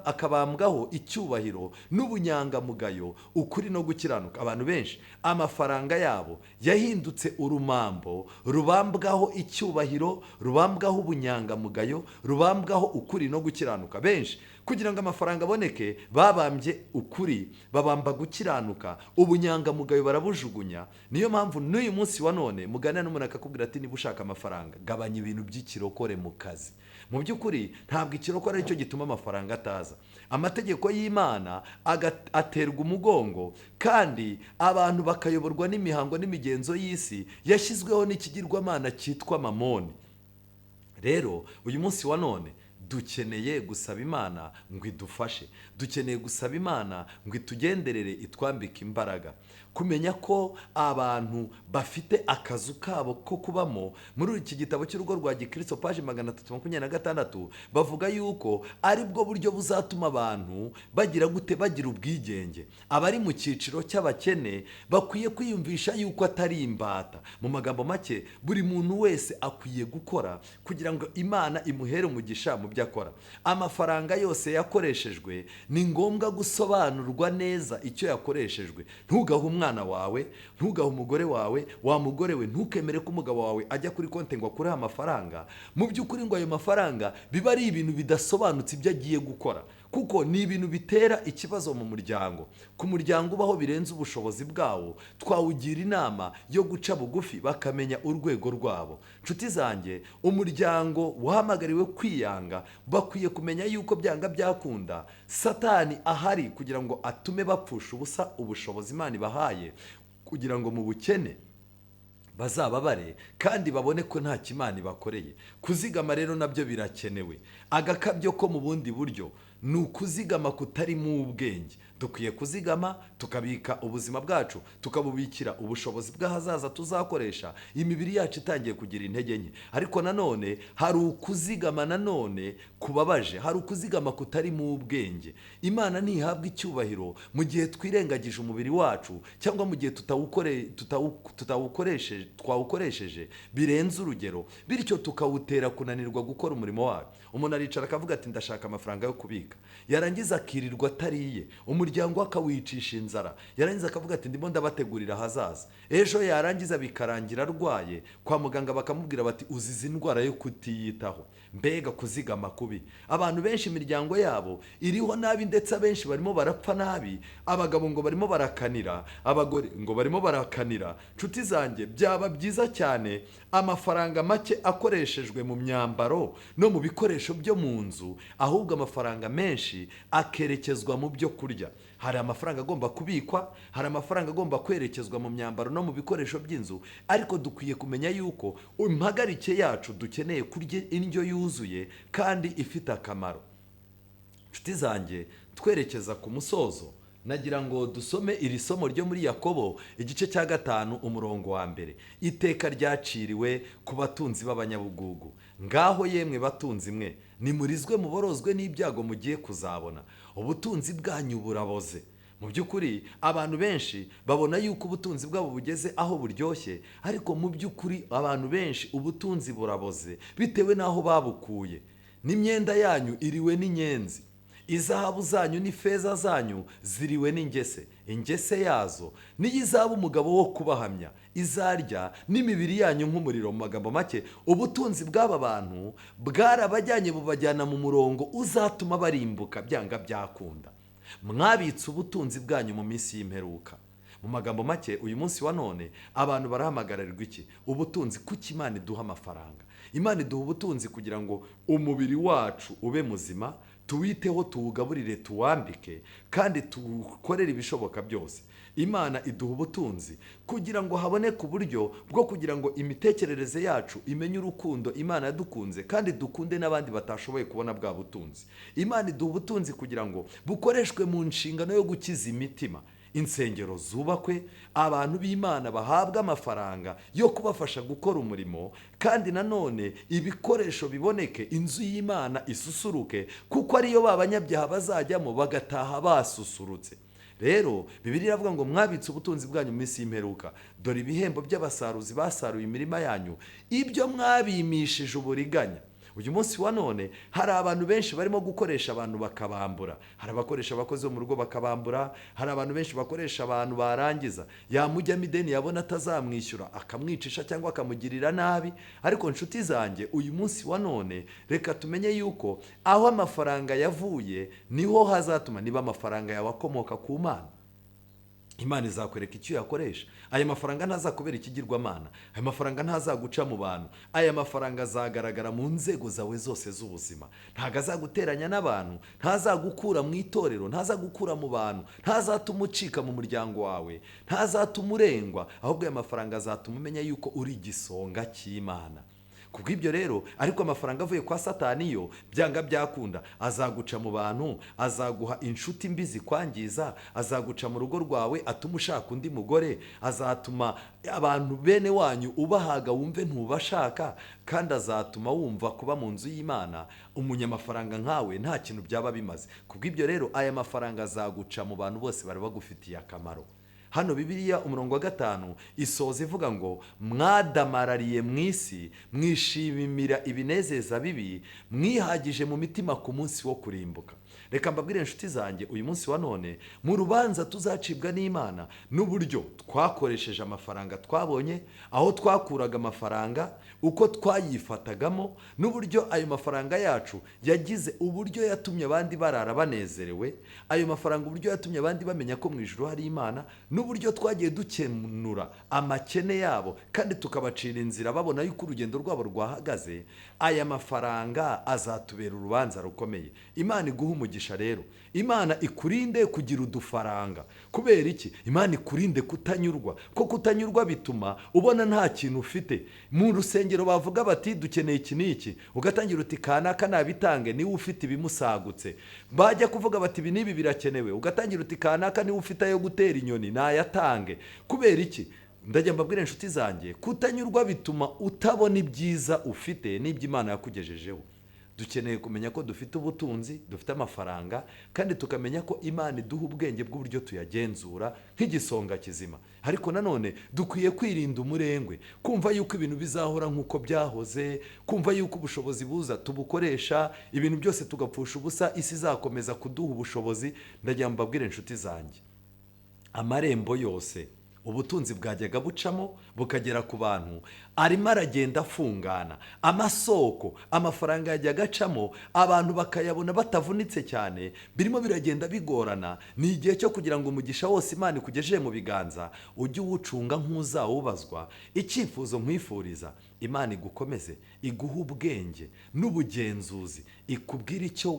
akabambwaho icyubahiro n'ubunyangamugayo, ukuri no gukiranuka. Abantu benshi amafaranga yabo yahindutse urumambo rubambwaho icyubahiro, rubambwaho ubunyangamugayo, rubambwaho ukuri no gukiranuka. Benshi Kugira ngo amafaranga aboneke, babambye ukuri, babamba gukiranuka, ubunyangamugayo barabujugunya. Niyo mpamvu n'uyu munsi wa none muganira n'umuntu akakubwira ati niba ushaka amafaranga gabanya ibintu by'ikirokore mu kazi. Mu by'ukuri ntabwo ikirokore aricyo gituma amafaranga ataza. Amategeko y'Imana aterwa umugongo, kandi abantu bakayoborwa n'imihango n'imigenzo y'isi yashyizweho n'ikigirwamana cyitwa Mamoni. Rero uyu munsi wa none dukeneye gusaba Imana ngo idufashe, dukeneye gusaba Imana ngo itugenderere, itwambike imbaraga. Kumenya ko abantu bafite akazu kabo ko kubamo. Muri iki gitabo cy'urugo rwa gikristo paji 326 bavuga yuko ari bwo buryo buzatuma abantu bagira gute? Bagira ubwigenge. Abari mu cyiciro cy'abakene bakwiye kwiyumvisha yuko atari imbata. Mu magambo make, buri muntu wese akwiye gukora kugira ngo Imana imuhere umugisha mu byo akora. Amafaranga yose yakoreshejwe ni ngombwa gusobanurwa neza icyo yakoreshejwe. Ntugahe umwana wawe, ntugahe umugore wawe, wa mugore we ntukemere ko umugabo wawe ajya kuri konti ngo akureho amafaranga. Mu by'ukuri ngo ayo mafaranga biba ari ibintu bidasobanutse ibyo agiye gukora, kuko ni ibintu bitera ikibazo mu muryango. Ku muryango ubaho birenze ubushobozi bwawo, twawugira inama yo guca bugufi bakamenya urwego rwabo. Nshuti zanjye, umuryango wahamagariwe kwiyanga bakwiye kumenya yuko byanga byakunda Satani ahari kugira ngo atume bapfusha ubusa ubushobozi Imana ibahaye, kugira ngo mu bukene bazababare kandi babone ko nta kimana ibakoreye. Kuzigama rero nabyo birakenewe. Agakabyo ko mu bundi buryo ni ukuzigama kutarimo ubwenge. Dukwiye kuzigama tukabika ubuzima bwacu, tukabubikira ubushobozi bw'ahazaza tuzakoresha imibiri yacu itangiye kugira intege nke. Ariko nanone hari ukuzigama nanone kubabaje, hari ukuzigama kutarimo ubwenge. Imana ntihabwa icyubahiro mu gihe twirengagije umubiri wacu, cyangwa mu gihe twawukoresheje birenze urugero, bityo tukawutera kunanirwa gukora umurimo wacu. Umuntu aricara akavuga ati ndashaka amafaranga yo kubika, yarangiza akirirwa atariye, umuryango akawicisha inzara, yarangiza akavuga ati ndimo ndabategurira ahazaza. Ejo yarangiza bikarangira arwaye, kwa muganga bakamubwira bati uzize indwara yo kutiyitaho. Mbega kuzigama kubi! Abantu benshi imiryango yabo iriho nabi, ndetse abenshi barimo barapfa nabi. Abagabo ngo barimo barakanira, abagore ngo barimo barakanira. Nshuti zanjye, byaba byiza cyane amafaranga make akoreshejwe mu myambaro no mu bikoresho byo mu nzu, ahubwo amafaranga menshi akerekezwa mu byo kurya. Hari amafaranga agomba kubikwa, hari amafaranga agomba kwerekezwa mu myambaro no mu bikoresho by'inzu, ariko dukwiye kumenya yuko impagarike yacu dukeneye kurya indyo yuzuye kandi ifite akamaro. Nshuti zanjye, twerekeza ku musozo, nagira ngo dusome iri somo ryo muri Yakobo igice cya 5 umurongo wa 1. Iteka ryaciriwe ku batunzi b'abanyabugugu. Ngaho yemwe batunzi mwe, nimurizwe muborozwe n'ibyago mugiye kuzabona. Ubutunzi bwanyu buraboze. Mu by'ukuri abantu benshi babona yuko ubutunzi bwabo bugeze aho buryoshye, ariko mu by'ukuri abantu benshi ubutunzi buraboze bitewe n'aho babukuye. N'imyenda yanyu iriwe n'inyenzi, izahabu zanyu n'ifeza zanyu ziriwe n'ingese. Ingese yazo niyo izaba umugabo wo kubahamya, izarya n'imibiri yanyu nk'umuriro. Mu magambo make, ubutunzi bw'aba bantu bwarabajyanye bubajyana mu murongo uzatuma barimbuka byanga byakunda. Mwabitse ubutunzi bwanyu mu minsi y'imperuka. Mu magambo make, uyu munsi wa none abantu barahamagarirwa iki? Ubutunzi. Kuki Imana iduha amafaranga? Imana iduha ubutunzi kugira ngo umubiri wacu ube muzima, tuwiteho, tuwugaburire, tuwambike, kandi tuwukorere ibishoboka byose. Imana iduha ubutunzi kugira ngo haboneke uburyo bwo kugira ngo imitekerereze yacu imenye urukundo Imana yadukunze, kandi dukunde n'abandi batashoboye kubona bwa butunzi. Imana iduha ubutunzi kugira ngo bukoreshwe mu nshingano yo gukiza imitima, insengero zubakwe, abantu b'Imana bahabwe amafaranga yo kubafasha gukora umurimo, kandi nanone ibikoresho biboneke, inzu y'Imana isusuruke, kuko ariyo ba banyabyaha bazajyamo bagataha basusurutse. Rero Bibiliya iravuga ngo mwabitse ubutunzi bwanyu mu minsi y'imperuka. Dore ibihembo by'abasaruzi basaruye imirima yanyu, ibyo mwabimishije uburiganya. Uyu munsi wa none hari abantu benshi barimo gukoresha abantu bakabambura. Hari abakoresha abakozi bo mu rugo bakabambura, hari abantu benshi bakoresha abantu barangiza yamujyamo ideni yabona atazamwishyura akamwicisha cyangwa akamugirira nabi. Ariko nshuti zanjye, uyu munsi wa none reka tumenye yuko aho amafaranga yavuye niho hazatuma. Niba amafaranga yawe akomoka ku Mana, Imana izakwereka icyo uyakoresha. Aya mafaranga ntazakubera ikigirwamana, aya mafaranga ntazaguca mu bantu, aya mafaranga azagaragara mu nzego zawe zose z'ubuzima. Ntabwo azaguteranya n'abantu, ntazagukura mu itorero, ntazagukura mu bantu, ntazatuma ucika mu muryango wawe, ntazatuma urengwa, ahubwo aya mafaranga azatuma umenya yuko uri igisonga cy'Imana. Kubw'ibyo rero, ariko amafaranga avuye kwa Satani yo byanga byakunda azaguca mu bantu, azaguha inshuti mbi zikwangiza, azaguca mu rugo rwawe atuma ushaka undi mugore, azatuma abantu bene wanyu ubahaga wumve ntubashaka, kandi azatuma wumva kuba mu nzu y'Imana umunyamafaranga nkawe nta kintu byaba bimaze. Kubw'ibyo rero, aya mafaranga azaguca mu bantu bose bari bagufitiye akamaro. Hano Bibiliya umurongo wa 5 isoza ivuga ngo mwadamarariye mu isi, mwishimira ibinezeza bibi, mwihagije mu mitima ku munsi wo kurimbuka. Reka mbabwire inshuti zanjye, uyu munsi wa none mu rubanza tuzacibwa n'Imana n'uburyo twakoresheje amafaranga twabonye, aho twakuraga amafaranga, uko twayifatagamo, n'uburyo ayo mafaranga yacu yagize uburyo yatumye abandi barara banezerewe, ayo mafaranga uburyo yatumye abandi bamenya ko mu ijuru hari Imana, n'uburyo twagiye dukenura amakene yabo kandi tukabacira inzira babona yuko urugendo rwabo rwahagaze. Aya mafaranga azatubera urubanza rukomeye. Imana iguha umugisha rero, Imana ikurinde kugira udufaranga. Kubera iki? Imana ikurinde kutanyurwa, ko kutanyurwa bituma ubona nta kintu ufite. Mu rusengero bavuga bati dukeneye iki n'iki, ugatangira uti kanaka nabitange niwe ufite ibimusagutse. Bajya kuvuga bati ibi n'ibi birakenewe, ugatangira uti kanaka niwe ufite ayo gutera inyoni nayatange. Kubera iki? Ndajya mbabwira inshuti zanjye, kutanyurwa bituma utabona ibyiza ufite n'ibyo Imana yakugejejeho. Dukeneye kumenya ko dufite ubutunzi, dufite amafaranga, kandi tukamenya ko Imana iduha ubwenge bw'uburyo tuyagenzura nk'igisonga kizima. Ariko nanone dukwiye kwirinda umurengwe, kumva yuko ibintu bizahora nk'uko byahoze, kumva yuko ubushobozi buza tubukoresha, ibintu byose tugapfusha ubusa, isi izakomeza kuduha ubushobozi. Ndagira mbabwire inshuti zanjye, amarembo yose ubutunzi bwajyaga bucamo bukagera ku bantu arimo aragenda afungana. Amasoko amafaranga yajyaga acamo abantu bakayabona batavunitse cyane birimo biragenda bigorana. Ni igihe cyo kugira ngo umugisha wose Imana ikugejeje mu biganza ujye uwucunga nk'uzawubazwa. Icyifuzo nkwifuriza, Imana igukomeze, iguhe ubwenge n'ubugenzuzi, ikubwire icyo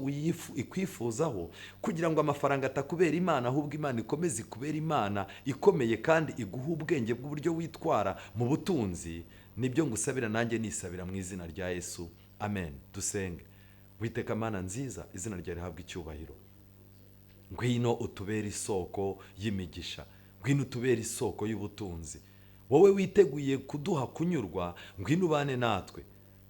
ikwifuzaho kugira ngo amafaranga atakubera Imana, ahubwo Imana ikomeze ikubera Imana ikomeye kandi iguhe ubwenge bw'uburyo witwara mu butunzi. Nibyo ngusabira nanjye nisabira mu izina rya Yesu, amen. Dusenge. Witeka Mana nziza, izina ryawe rihabwe icyubahiro. Ngwino utubere isoko y'imigisha, ngwino utubere isoko y'ubutunzi. Wowe witeguye kuduha kunyurwa, ngwino ubane natwe.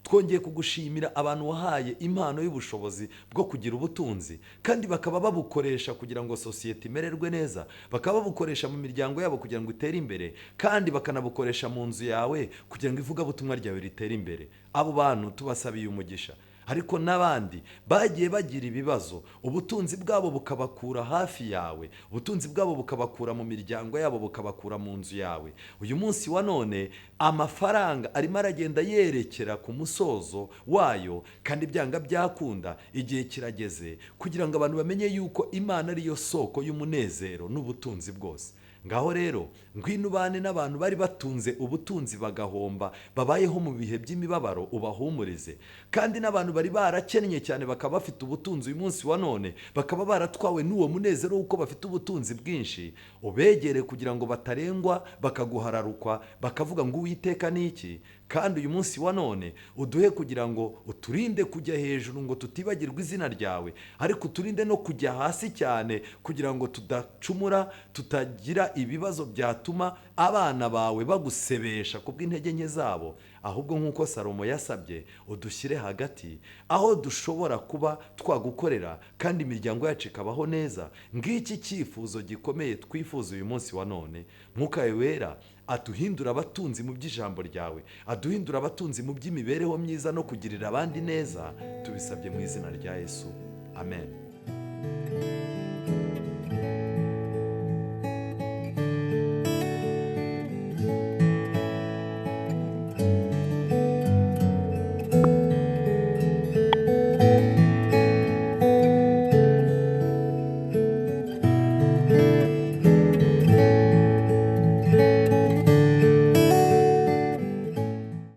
Twongeye kugushimira abantu wahaye impano y'ubushobozi bwo kugira ubutunzi, kandi bakaba babukoresha kugira ngo sosiyete imererwe neza, bakaba babukoresha mu miryango yabo kugira ngo itere imbere, kandi bakanabukoresha mu nzu yawe kugira ngo ivugabutumwa ryawe ritere imbere. Abo bantu tubasabiye umugisha. Ariko n'abandi bagiye bagira ibibazo, ubutunzi bwabo bukabakura hafi yawe, ubutunzi bwabo bukabakura mu miryango yabo, bukabakura mu nzu yawe. Uyu munsi wa none amafaranga arimo aragenda yerekera ku musozo wayo, kandi byanga byakunda igihe kirageze kugira ngo abantu bamenye yuko Imana ariyo soko y'umunezero n'ubutunzi bwose. Ngaho rero ngwino ubane n'abantu bari batunze ubutunzi bagahomba, babayeho mu bihe by'imibabaro, ubahumurize. Kandi n'abantu bari barakennye cyane bakaba bafite ubutunzi uyu munsi wa none, bakaba baratwawe n'uwo munezero w'uko bafite ubutunzi bwinshi, ubegere kugira ngo batarengwa bakaguhararukwa, bakavuga ngo Uwiteka ni iki. Kandi uyu munsi wa none uduhe kugira ngo uturinde kujya hejuru ngo tutibagirwe izina ryawe, ariko uturinde no kujya hasi cyane kugira ngo tudacumura, tutagira ibibazo byatuma abana bawe bagusebesha kubw'intege nke zabo, ahubwo nk'uko Salomo yasabye, udushyire hagati aho dushobora kuba twagukorera kandi imiryango yacu ikabaho neza. Ngiki cyifuzo gikomeye twifuza uyu munsi wa none. Mwuka Wera aduhindura abatunzi mu by'ijambo ryawe, aduhindura abatunzi mu by'imibereho myiza no kugirira abandi neza. Tubisabye mu izina rya Yesu, amen.